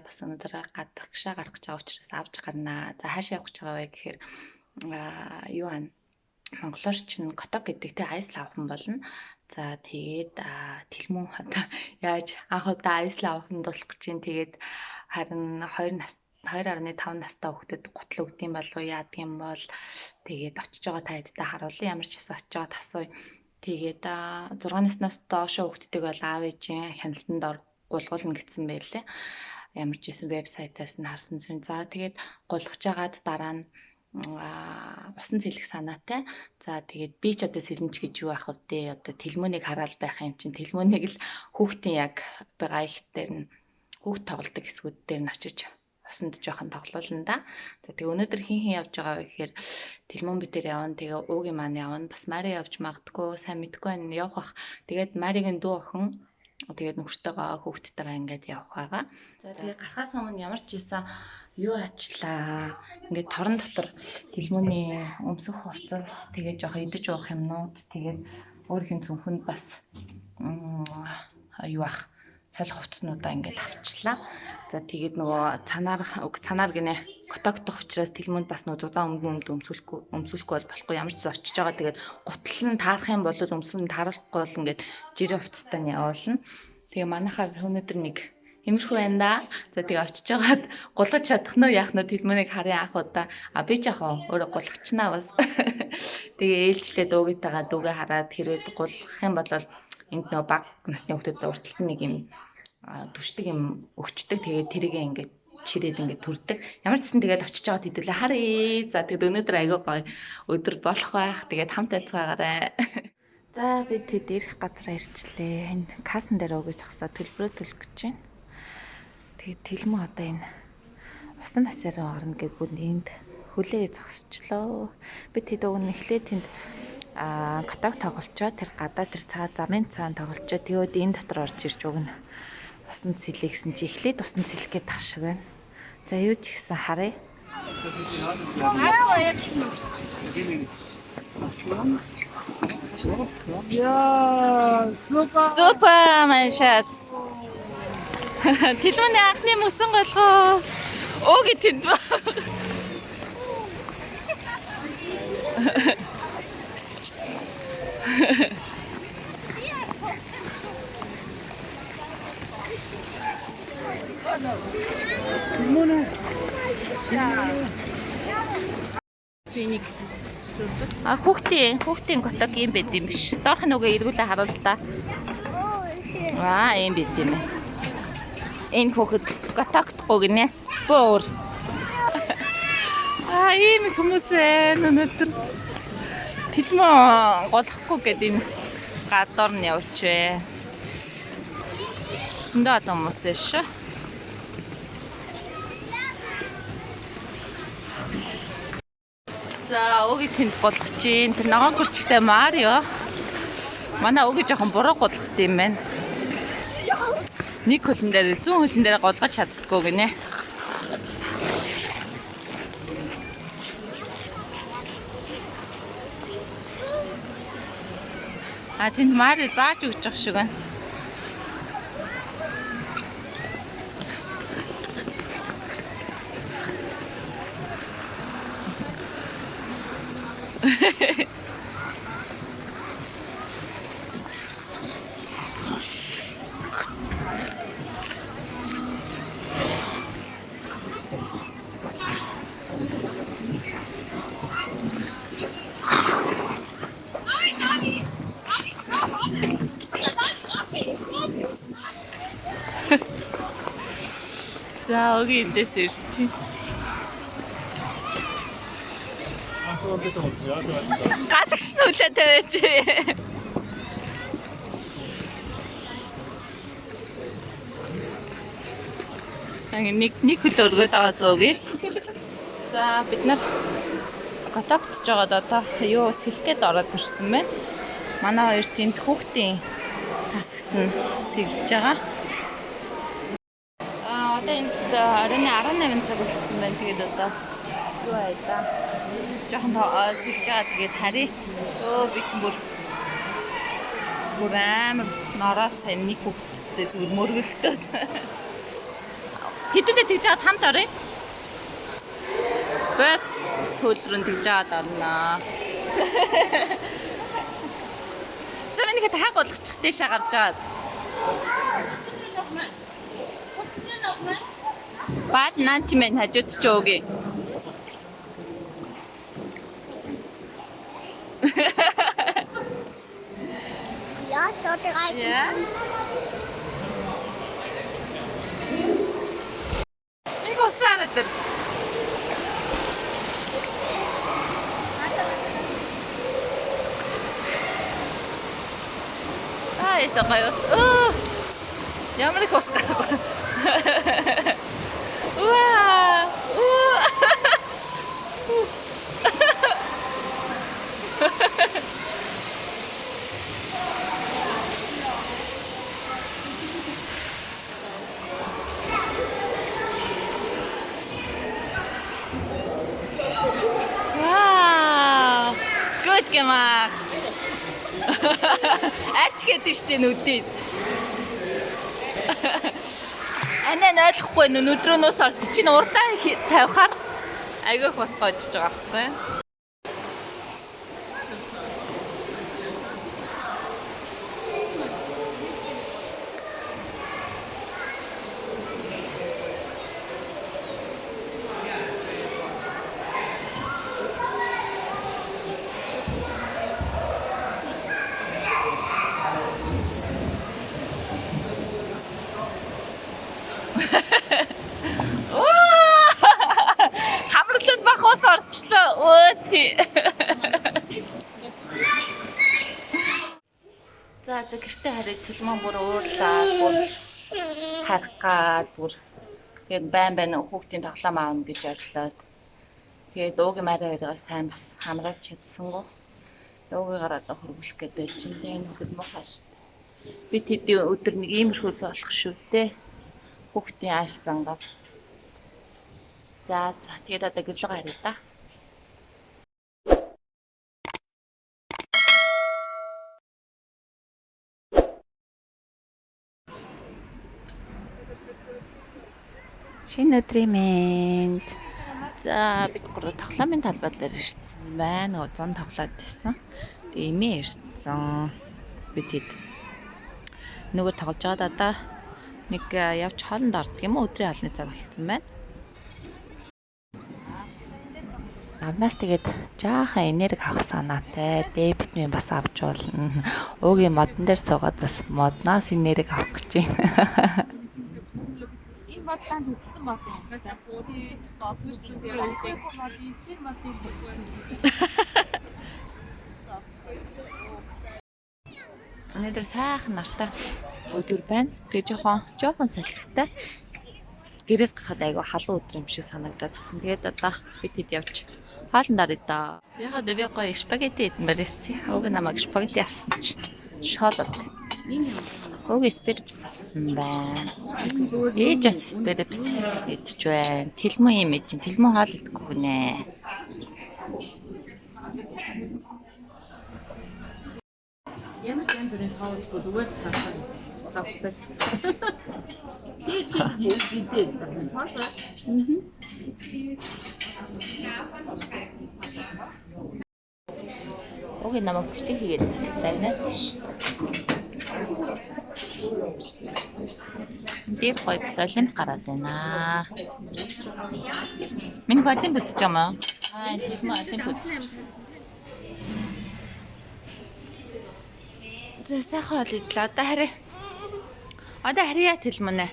Бас өнөөдөр гадагшаа гарах гэж байгаа учраас авч гарнаа. За хаашаа явах гэж байгаа вэ гэхээр юу ан монголоор чинь котог гэдэг те айсл авах нь болно. За тэгээд тэлмүү одоо яаж анх удаа айсл авах нь болох гэж чинь тэгээд харин 2 нас 2.5 настай хүүхдэд гутал өгдөм болов яадаг юм бол тэгээд очиж байгаа та хэдтэй харуулъя. Ямар ч гэсэн очиж байгаа тасууя. Тэгээд 6 наснаас доошоо хүүхдүүдийг бол аав ээжийн хяналтанд гулгуулна гэсэн байлээ. Ямар ч гэсэн вебсайтаас нь харсан чинь за тэгээд гулгаж агаад дараа нь усан сэлэх санаатай. За тэгээд би ч одоо сэлэнч гэж юу ах вэ? Одоо тэлмөнийг хараал байх юм чинь тэлмөнийг л хүүхдийн яг байгаа их дээр нь хүүхд тоглодог хэсгүүд дээр нь очиж усанд жоохон тоглоулна да. За тэгээ өнөөдөр хин хин явж байгаа вэ гэхээр тэлмөн бид дээр явна. Тэгээ уугийн маань явна. Бас Мари явж магадгүй, сайн мэдгүй байна. Явах бах. Тэгээд Маригийн дүү охин тэгээд нөхөртөөгөө хүүхдтэйгээ ингээд явах байгаа. За тэгээ гарахаас өмнө ямар ч хийсэн юу ачлаа. Ингээд торон дотор тэлмөний өмсөх хувцас тэгээд жоохон идэж уух юмнууд тэгээд өөрхийн цүнхэнд бас юу ах солих хувцснуудаа ингээд авчлаа. За тэгээд нөгөө цанаар цанаар гинэ котогдох учраас тэлмөнд бас нөгөө зузаан өмд өмсүүлэхгүй бол болохгүй ямар ч зорчиж байгаа. Тэгээд гутал нь таарах юм бол өмсөн тааруулахгүй бол ингээд жирийн хувцастай нь явуулна. Тэгээ манайхаар өнөөдөр нэг иймэрхүү байна да. За тэгээ очиж байгаад гулгаж чадах нь яах нь тэлмөнийг харъя анх удаа. А би ч яах вэ? Өөрөө гулгачнаа бас. Тэгээ ээлжлээ дуугитайгаа дүүгээ хараад хэрвээ гулгах юм бол энд нөгөө баг насны хүүхдүүд урталт нэг юм түшдэг юм өгчдөг. Тэгээд тэрийг ингээд чирээд ингээд төрдөг. Ямар ч гэсэн тэгээд очиж байгаа хэдүүлээ харъя. За тэгээд өнөөдөр айгүй гоё өдөр болох байх. Тэгээд хамт айцгаагаарай. За би тэд ирэх газараа ирчлээ. Энэ кассан дээр өгөө зогсоо төлбөрөө төлөх гэж байна. Тэгээд тэлмэн одоо энэ усан басаар орно гэд бүгд энд хүлээгээ зогсчлоо. Би тэд уг нь эхлээд тэнд котог тоглолцоо тэр гадаа тэр цаа замын цаан тоглолцоо тэгээд энэ дотор орж ирж уг нь усан цэлээ гэсэн чи эхлээд усан цэлэх гээд тах шиг байна. За юу ч гэсэн харъя. Яа, супер. Супер mein Schatz. Тэлмэний анхны мөсөн голгоо. Өөги тэнд ба. А хүүхдийн котог юм байд юм биш. Доорх нь үгээ эргүүлээ харуул та. Аа юм байд юм. Энэ хүүхэд котогдохгүй гинэ. Бөөр. Аа ийм их хүмүүс ээ өнөөдөр тэлмэн голохгүй гээд энэ гадуур нь явчихэ. Зөндөө олон хүмүүс ээ шүү. За өөгийн тэнд голох чинь тэр ногоон гүрчтэй Марио. Манай өөгийн жоохон буруу голох юм байна. Нэг хөлн дээр зүүн хөлн дээр голгож чаддггүй гинэ. А тэнд Марио зааж өгч явах шиг байна. За өгийн эндээс ирчих. Гадагш нь үлээ тавиач. Анги нэг хөл өргөд байгаа зөөгүй. За бид нар котогтж байгаад одоо юу сэлгээд ороод ирсэн байна. Манай хоёр тэнд хүүхдийн тасагт нь сэлж байгаа. А одоо энд оройн 18 цаг болчихсон байна. Тэгээд одоо юу аа да. Жохон сэлж байгаа. Тэгээд харъя. Өө би чинь бүр амар нороод сайн нэг хүүхдтэй зүгээр мөргөлтөөд. Тэдүүлээ тэгж жаад хамт оръё. Веб хөлрөн тэгж жаад орноо. За миний хэд хааг болгочих дээшээ гарч жаад. Бад нан чи мэн хажууд чи өгье. Ja, so drei. Ja. Нэг усраа дээр. Аа, яса гоё ус. Өө. Ямар их ус гарах. Уа. Уу. Вау. Gut gemacht. Арч гэдэг штэ нүдээ. Анаа нь ойлгохгүй нүдрөөнөөс орч чинь урдаа тавихаар айгүй их бас гоожж байгаа байхгүй. Хамарланд бах ус орчлоо. Өө тий. За за гэртээ хараад төлмөн бүр уурлаа бүр харах гад бүр тэгээд байн байн хүүхдийн тоглоом аавна гэж орлоод тэгээд уугийн мараа хоёроо сайн бас хамрааж чадсангүй. Уугийгаар одоо хөрвүүлэх гээд байж чинь энэ нөхөр муухай шүү дээ. Би тэдний өдөр нэг иймэрхүү болох шүү дээ. Хүүхдийн ааш зангаар. За за тэгээд одоо гэрлэг харъя да. Шинэ өдрийн мэнд. За бид гурав тоглоомын талбай дээр ирсэн байна. Нөгөө зун тоглоод ирсэн. Тэгээ эмээ ирсэн. Бид хэд нөгөө тоглож байгаад одоо нэг явж хоолнд ордог юм уу? Өдрийн хоолны цаг болцсон байна. Нарнаас тэгээд жаахан энерги авах санаатай. Д витамин бас авч болно. Уугийн модон дээр суугаад бас модноос энерги авах гэж байна. Энэ мод танд хөгжсөн мод юм. Өнөөдөр сайхан нартай өдөр байна. Тэгээ жоохон салхитай. Гэрээс гарахад айгүй халуун өдөр юм шиг санагдаадсэн. Тэгээд одоо бид хэд явж хоолнд оръё доо. Ягаад би гоё спагетти идмээр ирсэн. Уг намайг спагетти авсан чинь шоолоод. Уг спирипс авсан байна. Ээж бас спирипс идэж байна. Тэлмэн юм ээж чинь тэлмэн хоол идэхгүй гинэ. Ямар ч янз бүрийн соусгүй зүгээр чарсан. Давтаж. Уг намайг хүчлэг хийгээд загнаад шүү дээ. Дээр гоё бас олимп гараад байна. Миний олимп үзэж байгаа юм аа? Аа, тийм олимп үзэж. За сайхан хоол идлээ. Одоо харъя. Одоо харьяа тэлмэнэ.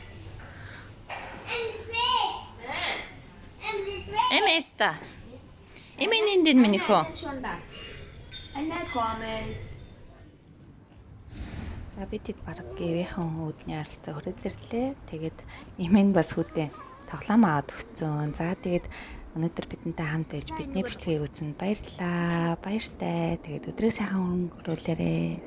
Эмэста. Эмэнин дэн миний хөө. За бид хэд баг гэрийнхэн үүдний оролцоо хүрээд ирлээ. Тэгээд эмэн бас хүүдээ тоглоом аваад өгцөн. За тэгээд өнөөдөр бидэнтэй хамт байж бидний бичлэгийг үзсэнд баярлалаа. Баяртай. Тэгээд өдрөө сайхан өнгөрүүлээрэй.